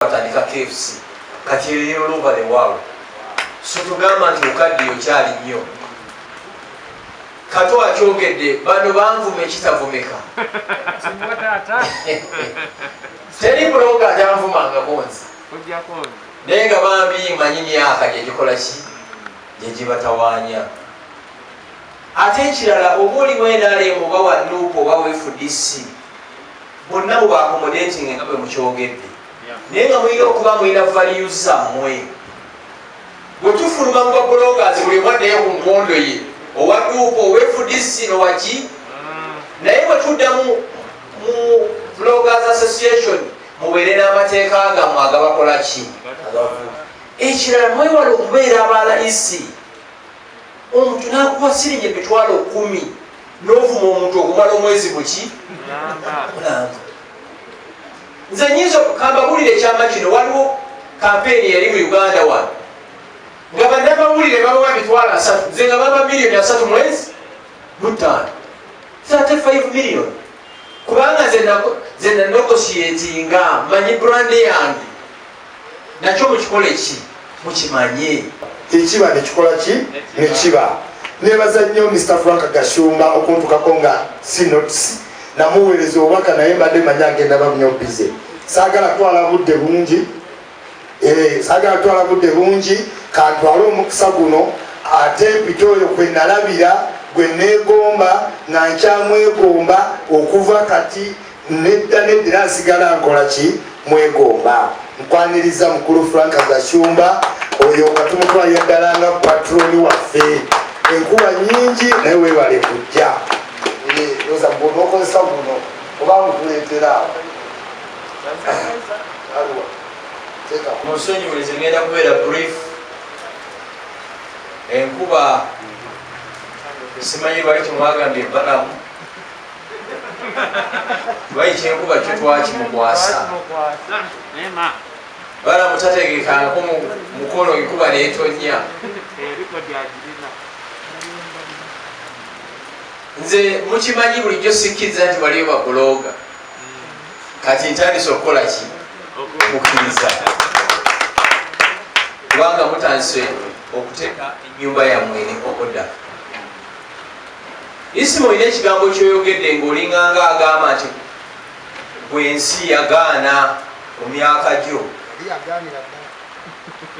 Batandika KFC, kati eri all over the world. So tugamba nti okaddiyo kyali nnyo. Kato akyogedde, bano banvuma ekitavumika. Simuwa taata. Teri blogger atanvumangako nze. Ojjako nze. Naye nga bambi manyi myaka gyegikola ki, gyegibatawaanya. Ate ekirala, oba oli NRM oba wa NUP oba wa FDC, bonna muba accommodating nga bwe mukyogedde, naye nga mulina okuba mulina values zammwe. Bwe tufuluma mu babloggers, buli omu addayo ku nkondo ye, owa NUP, owa FDC nowaki. Naye bwe tuddamu mu Bloggers Association, mubeere n'amateeka gammwe agabakola ki. Ekirala, mwewale okubeera abalayisi. Omuntu n'akuwa siringi 100,000 n'ovuma omuntu okumala omwezi buki Mulamba. Mulamba. Nze nyinza kambabulire ekyama kino. Waliwo kampeyini yali mu Uganda wano nga bannamawulire babawa 300,000, nze nga baba miliyoni 30 mwezi mutaano, 35 million, kubanga nze nanegotiatinga, manyi brand yange. Nakyo mukikole ki, mukimanye. Ekiba nekikola ki, nekiba. Nebaza nnyo Mr Frank Gashumba okuntukako nga si notice. Namuweereza obubaka, naye mbadde manyi agenda ba nnyo busy. Saagala twala budde bungi. Saagala twala budde bungi, kantwale omukisa guno ate mpite oyo kwe nalabira, gwe neegomba nga nkyamwegomba okuva kati nedda neddira, nsigala nkola ki, mwegomba. Nkwaniriza mukulu Frank Gashumba oyo nga tumutwalira ddala nga patroni waffe. Enkuba nyingi, naye weebale kujja. Oza bw'onookozesa guno oba nkuleetera awo. Aluwa? Teeka. Munsonyiwulize, ngenda kubeera brief. Enkuba, simanyi lwaki temwagambye Balamu, lwaki kyenkuba kyo twakimukwasa. Twakimukwasa. Nema. Balamu tategekangako mukono enkuba netonya. Erikodi agirina. Nze mukimanyi bulijjo sikkiriza nti waliyo bablogger. Kati ntandise okukola ki, kukkiriza, kubanga mutandise okuteeka ennyumba yammwe ne order. Isimu, olina ekigambo kyoyogedde ng'olinganga agamba nti bwensi yagaana mu myaka gyo.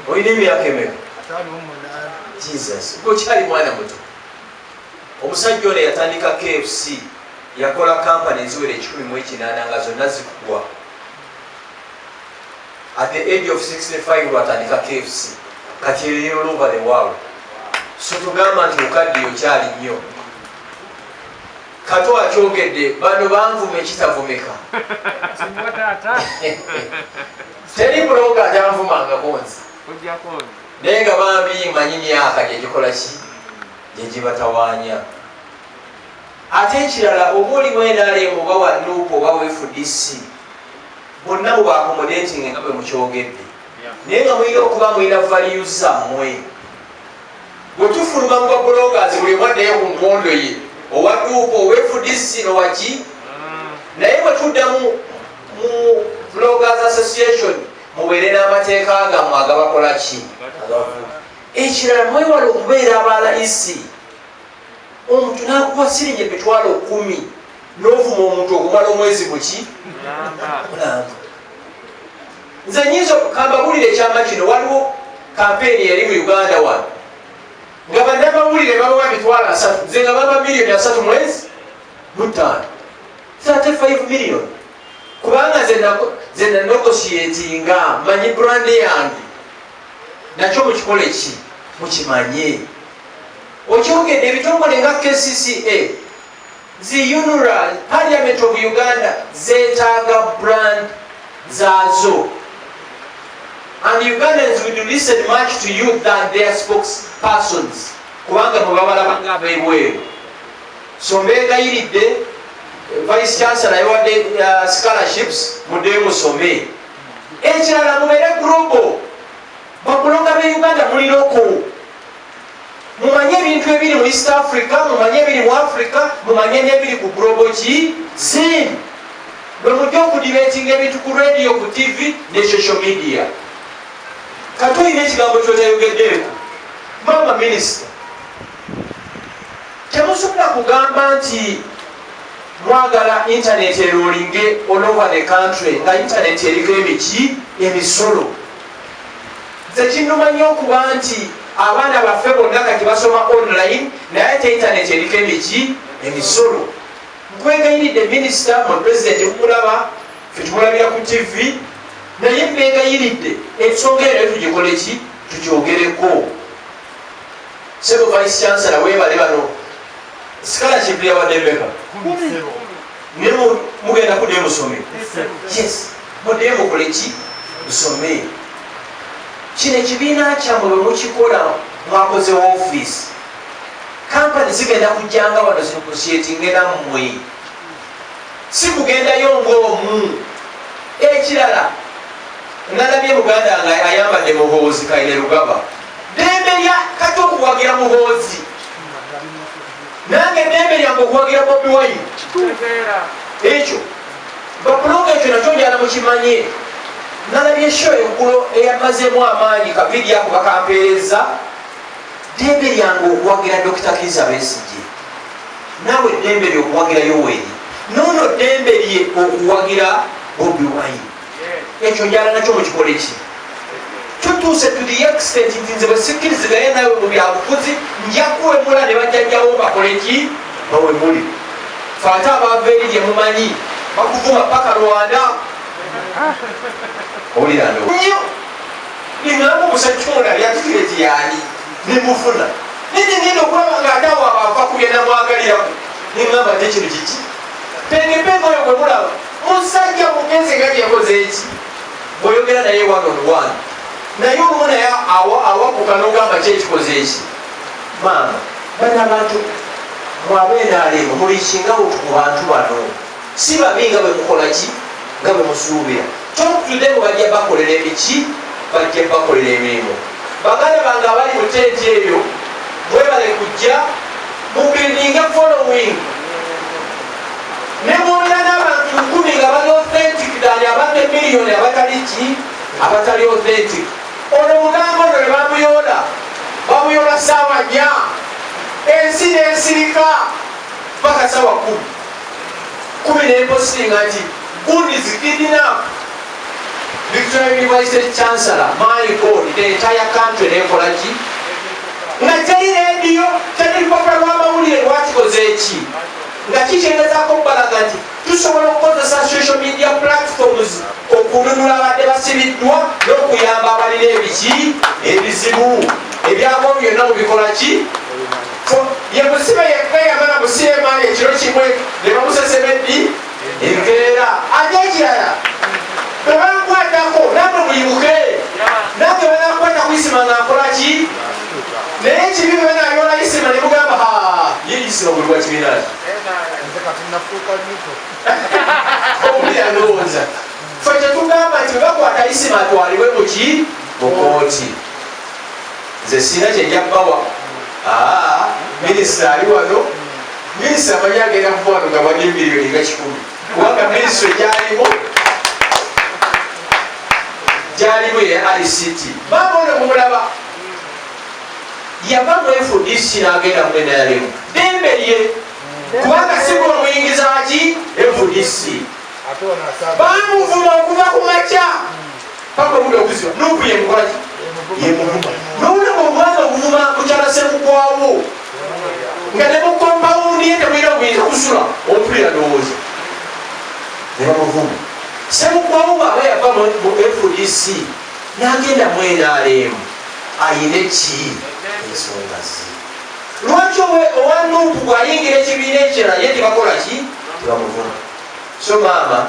Olina emyaka emeka? Jesus, gweokyali mwana muto. Omusajja ono yatandika KFC, yakola kampani eziwera 180 nga zonna zikugwa. At the age of 65 lwatandika KFC, kati eri all over the world. So tugamba nti okaddiyo kyali nnyo. Kato akyogedde, bano banvuma ekitavumika. Simuwa taata. Teri blogger atanvumangako nze. Ojjako nze. Naye nga bambi manyi myaka gyegikola ki, gyegibatawaanya. Ate ekirala, oba oli NRM oba wa NUP oba wa FDC, bonna muba accommodating nga bwe mukyogedde, naye nga mulina okuba mulina values zammwe. Bwe tufuluma mu babloggers, buli omu addayo ku nkondo ye, owa NUP, owa FDC nowaki. Naye bwe tuddamu mu Bloggers Association, mubeere n'amateeka gammwe agabakola ki. Ekirala, mwewale okubeera abalayisi. Omuntu n'akuwa siringi 100,000 n'ovuma omuntu okumala omwezi buki Mulamba. Mulamba. Nze nyinza kambabulire ekyama kino. Waliwo kampeyini yali mu Uganda wano nga bannamawulire babawa 300,000, nze nga baba miliyoni 30 mwezi mutaano, 35 million, kubanga nze nanegotiatinga, manyi brand yange. Nakyo mukikole ki, mukimanye. Okyogedde, ebitongole nga KCCA, zi UNRA, Parliament of Uganda zetaaga brand zaazo, and Ugandans would listen much to you than their spokespersons, kubanga mwebabalaba nga ab'ebweru. So mbeegayiridde, Vice Chancellor yawadde scholarships, muddeyo musome. Ekirala, mubeere global. Bablogger b'e Uganda, muli local. Mumanye ebintu ebiri mu East Africa, mumanye ebiri mu Africa, mumanye n'ebiri ku global ki scene. Lwe mujja okudebatinga ebintu ku radio, ku TV ne social media. Kati olina ekigambo kyotayogeddeeko, maama minisita. Temusobola kugamba nti mwagala internet erollinge all over the country nga internet eriko emiki emisolo. Nze kinnuma nnyo okuba nti abaana baffe bonna kati basoma online, naye ate internet eriko emiki emisolo. Nkwegayiridde minisita, mwe pulezidenti mumulaba, fe tumulabira ku TV, naye mbegayiridde ensonga eno tugikole ki, tugyogereko. Sebo vice chancellor, webale. Bano scholarship yawadde mmeka? Naye mugenda kuddayo musome. Yes, muddeyo mukole ki, musome. Kino ekibiina kyammwe bwe mukikola, mwakoze office, kampani zigenda kujjanga wano zinegotiatinge nammwe, si kugendayo ng'omu. Ekirala, nalabye muganda nga ayambadde Muhoozi Kainerugaba. Ddembe lya kati okuwagira Muhoozi, nange eddembe lyange okuwagira Bobi Wine. Ekyo bablogger, ekyo nakyo njala mukimanye. Nalabye show eggulo eyamazeemu amaanyi, kavidiyo ako bakampeereza. Ddembe lyange okuwagira Dr Kiza Besigye, naawe eddembe lye okuwagira Yoweri, noono ddembe lye okuwagira Bobi Wine. Ekyo njala nakyo mukikole ki. Tutuuse to the extent nti nze bwe sikkiriziganye naawe mu byabufuzi, nja kuwemula ne bajjajjawo bakole ki, bawemule. Fe ate abava eri gye mumanyi bakuvuma paka Rwanda. Owulira nnyo niŋamba omusajja ono ali atikireti yaani nemufuna nene ngenda okulaba nga ate awo abava ku byenamwagaliraku, neŋamba te kino kiki. Pengepenge oyo gwe mulaba musajja mugezi nga gyekoze eki, bw'oyogera naye one on one, naye olumu naye awakuka n'ogamba ki ekikoze eki. Maama, bano abantu mwabenaalemu mulikingawo ku bantu bano, si babi nga bwe mukola ki, nga bwe musuubira. Talk to them, bajja bakolera emiki, bajja bakolera emirimu. Baganda bange abali mu tenti eyo, mwebale kujja mubuildinge following. Ne bwolina n'abantu 1000 nga bali authentic than abantu emiliyoni abatali ki, abatali authentic. Ono mugamba ono ne bamuyoola, bamuyoola saawa 4, ensi n'ensirika paka sawa 10 kumi nempostinga nti "Good is kidnap Victoria University Chancellor." My God, the entire country nekola ki, nga teri rediyo, teri lupapula lw'amawulire lwakikoze eki, nga kikyengezaako okubalaga nti tusobola okukozesa social media platforms okununula abadde basibiddwa n'okuyamba abalina ebiki ebizibu ebyagwa byonna mubikola ki. Ye musibe yekka yamala musiemaani ekiro kimwe ne bamusesema eddi enkeera. Ate ekirala, bwe bankwatako namwe muyimuke, nange banakwata ku Isima nga nkola ki. Naye ekibi bwe banayola Isima ne mugamba, "Ha, ye Isima buli wa kibiina ki?" Nze kati nafuuka mito. Owulira ndowooza fe kyetugamba nti bwe bakwata Isima atwalibwe muki, mu kooti. Nze sirina kyenja bbawa. Aa, minisita ali wano, minisita amanyi agenda kuva wano nga wadde miliyoni nga 100, kubanga minisitule gyalimu ye ICT. Maama ono mumulaba yava mu FDC n'agenda mu NRM. Dembe lye, kubanga si gwe omuyingiza ki FDC. Ate ono asaaga. Bamuvuma okuva ku makya paka obudde okuziba. Nupu yemukola ki, yemuvuma. Nolaba omwana okuvuma mukyala Semukwawo nga ne mu compound ye temulina buyinza kusula. Ompulira ndowooza ne bamuvuma. Semukwawo bwaba yava mu FDC n'agenda mu NRM, ayine ki ensonga ze? Lwaki owa Nupu bw'ayingira ekibiina ekirala ye tebakola ki, tebamuvuma? So maama,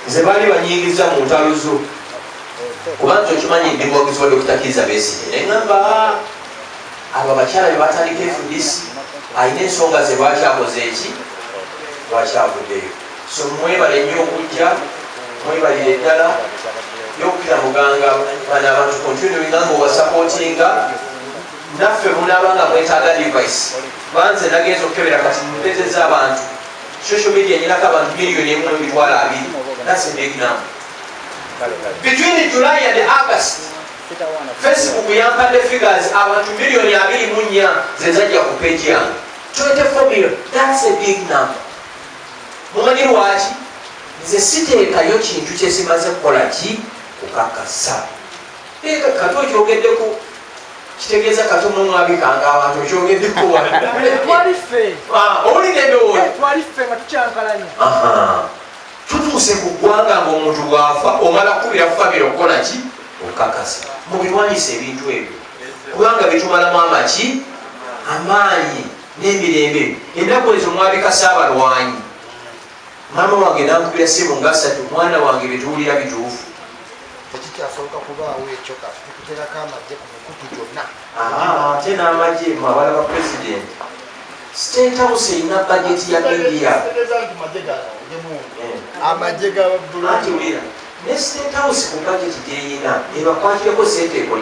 nze baali banyingiza mu ntalo zo, kuba nze okimanyi ndi muwagizi wa Dr Kiza Besigye, naye ŋamba abo abakyala be batandika FDC, alina ensonga ze lwaki akoze eki, lwaki avuddeyo. So mwebale nnyo okujja, mwebalire ddala yokukira muganga. Bano abantu continuinga nga obasupportinga, naffe munaaba nga mwetaaga device banze nagenza okukebera kati mpezeza abantu. Social media nyinako abantu 1,020,000. That's a big number. Between July and August, Facebook yampadde figures, abantu 24 million zezajja ku page yange. 24 million, that's a big number. Mumanyi lwaki? Nze siteekayo kintu kyesimaze kukola ki? Kukakasa. Kati okyogeddeku, kitegeeza kati omumwabikanga abantu okyogeddeku. Twali ffe. Owulira endowooza? Twali ffe nga tukyankalanya. Aha. Tutuuse ku ggwanga ngaomuntu bw'afa omala kukubira famire okukola ki? Okakasa. Mubirwanyisa ebintu ebyo, kubanga bitumalamu amaki, amaanyi n'emirembe. Ennaku ezo mwabikasa abalwanyi. Maama wange nankubira simu nga 3, "Mwana wange, byetuwulira bituufu?" Tekikyasoboka kubaawo ekyo. Kati tukuterako amagye ku mikutu gyonna. Aha, ate n'amagye mwabala ba president. State House erina budget ya media. Kitegeeza nti magye ga amagye ga Anti wulira, ne State House ku budget gyeyina ebakwatireko sente ekole.